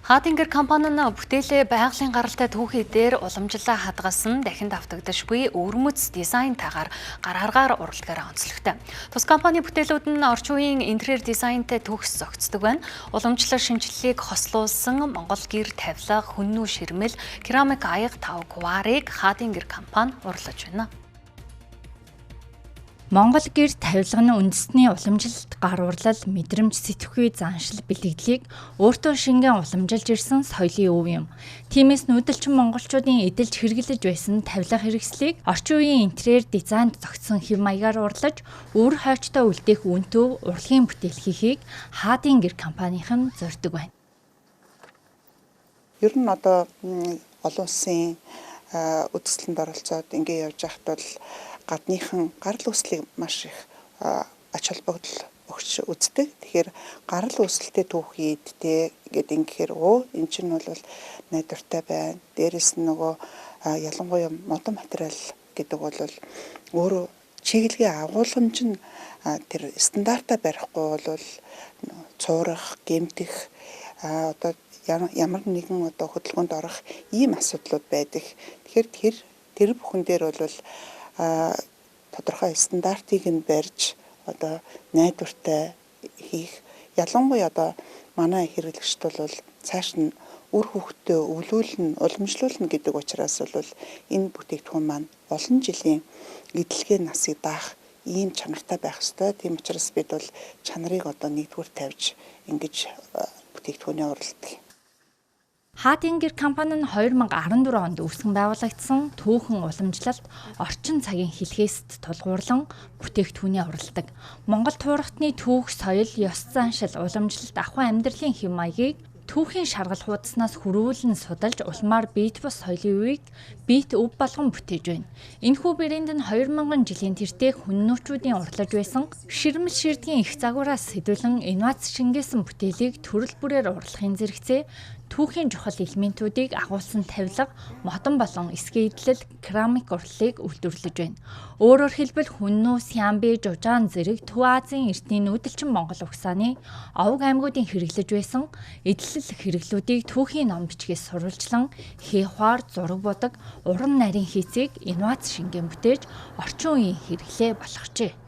Хаадын гэр компани нь бүтээлээ байгалийн гаралтай түүхий дээр уламжлалаа хадгалсан дахин давтагдашгүй өвөрмөц дизайнтайгаар гар харгаар уралдгаараа онцлогтой. Тус компани бүтээлүүд нь орчин үеийн интерьер дизайнтай төгс зохицдог байна. Уламжлал шинэчлэлийг хослуулсан Монгол гэр тавилга, хүннүү ширмэл, керамик аяга тав кварыг Хаадын гэр компани урлаж байна. Монгол гэр тавилга нь үндэсний уламжлалт гар урлал, мэдрэмж, сэтвхүй заншил бэлэгдлийг өөртөө шингэн уламжилж ирсэн соёлын өв юм. Тиймээс нүүдэлчин монголчуудын эдэлж хэрэглэж байсан тавилга хэрэгслийг орчин үеийн интерьер дизайнд зохицсон хэв маягаар урлаж, үр хойчтой үлдээх үн төв урлагийн бүтээл хийхийг Хаадын гэр компанийнхан зорьдог байна. Ер нь одоо олон улсын үзэсгэлэнд оролцоод ингэ явж байхад бол гадныхан гарал үүслийг маш их ач холбогдол өгч үздэг. Тэгэхээр гарал үүсэлтэй түүхийд те гээд ингэхээр эн чинь бол найдвартай байна. Дээрэс нь нөгөө ялангуяа модон материал гэдэг бол өөрөө чиглэлийн агуулгамж нь тэр стандартаа барихгүй бол цуурах, гэмтэх одоо ямар нэгэн одоо хөдөлгөөнд орох ийм асуудлууд байдаг. Тэгэхээр тэр бүхэн дээр бол тодорхой стандартыг нь барьж одоо найдвартай хийх. Ялангуяа одоо манай хэрэглэгчд бол цааш нь үр хүүхдээ өвлүүлнэ, уламжлуулна гэдэг учраас бол энэ бүтээгдэхүүн маань олон жилийн эдэлгээ насыг даах ийм чанартай байх ёстой. Тийм учраас бид бол чанарыг одоо нэгдүгээр тавьж ингэж бүтээгдэхүүнээ уралдаг. Хаадын гэр компани нь 2014 онд үүсгэн байгуулагдсан түүхэн уламжлалт орчин цагийн хэлхээст тулгуурлан бүтээгдэхүүнээ уралдаг. Монгол туурхтны түүх, соёл, ёс заншил, уламжлалт, ахуй амьдралын хэв маягийг түүхийн шаргал хуудаснаас хөрвүүлэн судалж улмаар биет бус соёлын үеийг биет өв болгон бүтээж байна. Энэхүү брэнд нь 2000 жилийн тэртээ хүннүүчүүдийн урлаж байсан ширмэл ширдгийн их загвараас сэдвлэн инновац шингээсэн бүтээлийг төрөл бүрээр урлахын зэрэгцээ түүхийн чухал элементүүдийг агуулсан тавилга, модон болон эсгээ эдлэл, керамик урлалыг үйлдвэрлэж байна. Өөрөөр хэлбэл хүннүү, Сямби, Жужаан зэрэг Төв Азийн эртний нүүдэлчин Монгол угсааны овог аймагуудын хэрэглэж байсан эдлэл хэрэглүүдийг түүхийн ном бичгээс сурвалжлан хээ хуар, зураг будаг, уран нарийн хийцийг инновац шингэн бүтээж орчин үеийн хэрэглээ болгожээ.